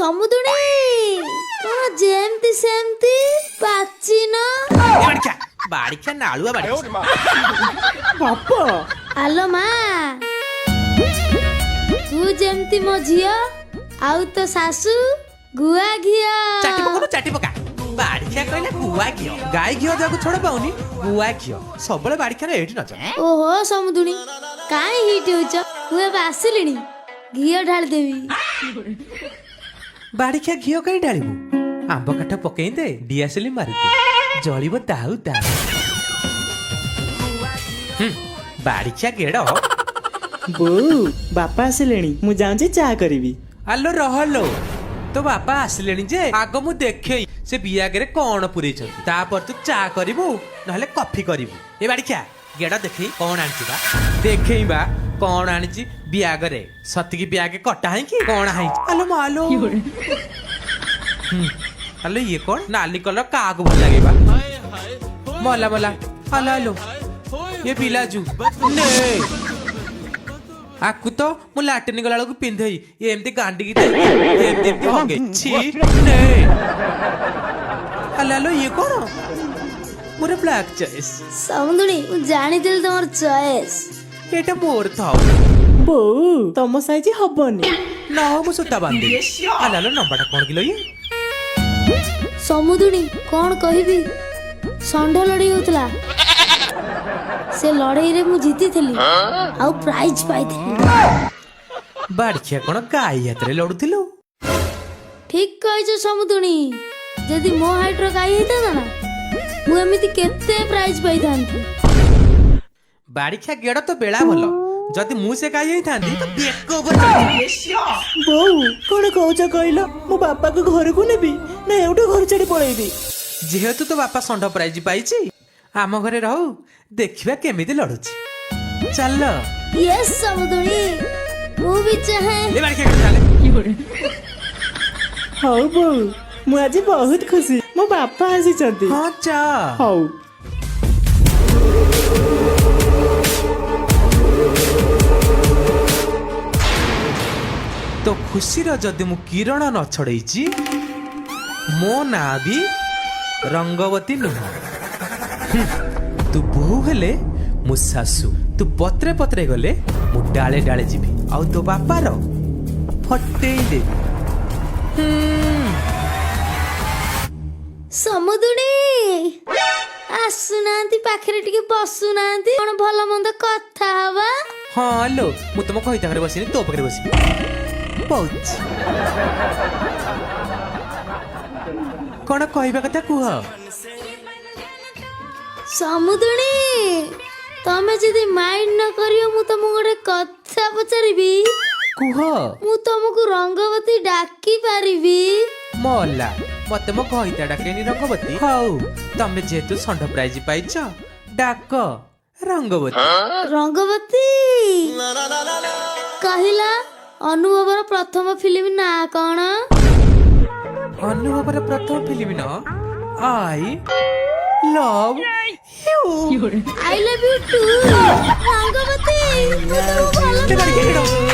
ସମୁଦୁଣୀ, କଣ ଯେମିତି ସେମିତି ପାଚିନ? ବାଡ଼ିଖିଆ, ବାଡ଼ିଖିଆ, ନାଳୁଆ ବାଡ଼ିଖିଆ। ବାପା। ଆଲୋ ମା, ତୁ ଯେମିତି ମୋ ଝିଅ ଆଉ ତୋ ଶାଶୁ ଗୁଆ ଘିଅ। ଚାଟି ପକଉନୁ, ଚାଟି ପକା। ବାଡ଼ିଖିଆ କହିଲା ଗୁଆ ଘିଅ। ଗାଈ ଘିଅ ଯାକୁ ଛଡ ପାଉନି, ଗୁଆ ଘିଅ ସବୁବେଳେ ବାଡ଼ିଖିଆର ଏଇଠି ନଚ। ଓହୋ ସମୁଦୁଣୀ, କାଇଁ ହିଟ୍ ହଉଛ? ମୁଁ ଏବେ ଆସିଲିଣି, ଘିଅ ଢାଳି ଦେବି। ବାଡ଼ିଖିଆ, ଘିଅ କାଇଁ ଢାଳିବୁ? ଆମ୍ବ କାଠ ପକେଇ ଦେ, ଡିଆସିଲି ମାରିଦେ, ଜଳିବ ଦାଉ ଦାଉ। ହୁଁ, ବାଡ଼ିଖିଆ ଗେଡ଼। ବୋଉ, ବାପା ଆସିଲେଣି, ମୁଁ ଯାଉଛି ଚା କରିବି। ଆଲୋ ରହଲୋ, ତୋ ବାପା ଆସିଲେଣି ଯେ ଆଗ ମୁଁ ଦେଖେଇ ସେ ବିଆଗରେ କଣ ପୁରେଇଛନ୍ତି, ତାପରେ ତୁ ଚା କରିବୁ ନହେଲେ କଫି କରିବୁ। ଏ ବାଡ଼ିଖିଆ ଗେଡ଼, ଦେଖେଇ କଣ ଆଣିଛି ବା, ଦେଖେଇ ବା କଣ ଆଣିଛି ବିଆଗରେ। ସତିକି ବିଆଗେ କଟା ହେଇକି କଣ ହେଇଛି? ଆଲୋ ମାଲୋ। ହୁଁ, ଆଲୋ ଇଏ କଣ ନାଲି କଲର? କାହାକୁ ଭଲ ଲାଗିବା? ମଲା ମଲା। ଆଲୋ ଆଲୋ, ଇଏ ପିଲାଜୁ ନେ। ଆକୁ ତ ମୁଁ ଲାଟିନ୍ ଗଲା ବେଳକୁ ପିନ୍ଧେଇ ଏମିତି ଗାଣ୍ଡିକି ଦେଇକି ଏମିତି ଏମିତି ହଗେ। ଛି, ନେ। ଆଲୋ ଆଲୋ, ଇଏ କଣ? ମୋର ବ୍ଲାକ୍ ଚଏସ୍। ସମୁଦୁଣୀ, ମୁଁ ଜାଣିଥିଲି ତମର ଚଏସ୍। ଏଇଟା ମୋର ଥାଉ। ବୋଉ, ତମ ସାଇଜ ହବନି। ନା ହଉ, ମୁଁ ସୂତା ବାନ୍ଧିବି। ଆଲୋ ଆଲୋ, ନମ୍ବରଟା କଣ କିଲୋ ଇଏ? ସମୁଦୁଣୀ, କଣ କହିବି, ଷଣ୍ଢ ଲଢେଇ ହଉଥିଲା। ସେ ଲଢେଇରେ ମୁଁ ଜିତିଥିଲି ଆଉ ପ୍ରାଇଜ ପାଇଥିଲି। ବାଡ଼ିଖିଆ, କଣ ଗାଈ ହାତରେ ଲଢୁଥିଲୁ? ଠିକ କହିଛ ସମୁଦୁଣୀ। ଯଦି ମୋ ହାଇଟ୍ର ଗାଈ ହେଇଥାନ୍ତା ନା, ମୁଁ ଏମିତି କେତେ ପ୍ରାଇଜ ପାଇଥାନ୍ତି। ବାଡ଼ିଖିଆ ଗେଡ଼, ତ ବେଳା ଭଲ, ଯଦି ମୁଁ ସେ ଗାଈ ହେଇଥାନ୍ତି ତ ବେକ ଉପରେ ଚଢିଥାନ୍ତି। ବୋଉ, କଣ କହୁଛ କହିଲ? ମୁଁ ବାପାକୁ ଘରକୁ ନେବି ନା ଏଉଠୁ ଘର ଛାଡି ପଳେଇବି? ଯେହେତୁ ତୋ ବାପା ଷଣ୍ଢ ପ୍ରାଇଜ ପାଇଛି, ଆମ ଘରେ ରହୁ, ଦେଖିବା କେମିତି ଲଢୁଛି। ଚାଲ। ୟେସ୍ ସମୁଦୁଣୀ, ମୁଁ ବି ଚାହେଁ। ଏ ବାଡ଼ିଖିଆ ଗେଡ଼, ଚାଲେ। ହଉ ବୋଉ, ମୁଁ ଆଜି ବହୁତ ଖୁସି, ମୋ ବାପା ଆସିଛନ୍ତି। ହଁ, ଚା। ହଉ। ତୋ ଖୁସିର ଯଦି ମୁଁ କିରଣ ନ ଛଡେଇଛି, ମୋ ନାଁ ବି ରଙ୍ଗବତୀ ନୁହଁ। ହୁଁ, ତୁ ବୋହୂ ହେଲେ ମୁଁ ଶାଶୁ। ତୁ ପତ୍ରେ ପତ୍ରେ ଗଲେ ମୁଁ ଡାଳେ ଡାଳେ ଯିବି ଆଉ ତୋ ବାପାର ଫଟେଇ ଦେବି। ହୁଁ। ସମୁଦୁଣୀ, ଆସୁନାହାନ୍ତି, ପାଖରେ ଟିକେ ବସୁନାହାନ୍ତି, କଣ ଭଲ ମନ୍ଦ କଥା ହବା। ହଁ ଲୋ, ମୁଁ ତମ ଘଇତା ଘରେ ବସିନି, ତୋ ପାଖରେ ବସିବି। ପଉଛି, କଣ କହିବା କଥା କୁହ। ସମୁଦୁଣୀ, ତମେ ଯଦି ମାଇଣ୍ଡ ନ କରିବ, ମୁଁ ତମକୁ ଗୋଟେ କଥା ପଚାରିବି। କୁହ। ମୁଁ ତମକୁ ରଙ୍ଗବତୀ ଡାକି ପାରିବି? ମଲା, ମତେ ମୋ ଘଇତା ଡାକେନି ରଙ୍ଗବତୀ। ହଉ, ତମେ ଯେହେତୁ ଷଣ୍ଢ ପ୍ରାଇଜ ପାଇଛ, ଡାକ ରଙ୍ଗବତୀ। ରଙ୍ଗବତୀ, କହିଲା ଅନୁଭବର ପ୍ରଥମ ଫିଲ୍ମ ନାଁ କଣ? ଅନୁଭବର ପ୍ରଥମ ଫିଲ୍ମ ନ I love you. I love you too Rangabati, ମୁଁ ତମକୁ ଭଲ ପାଏ।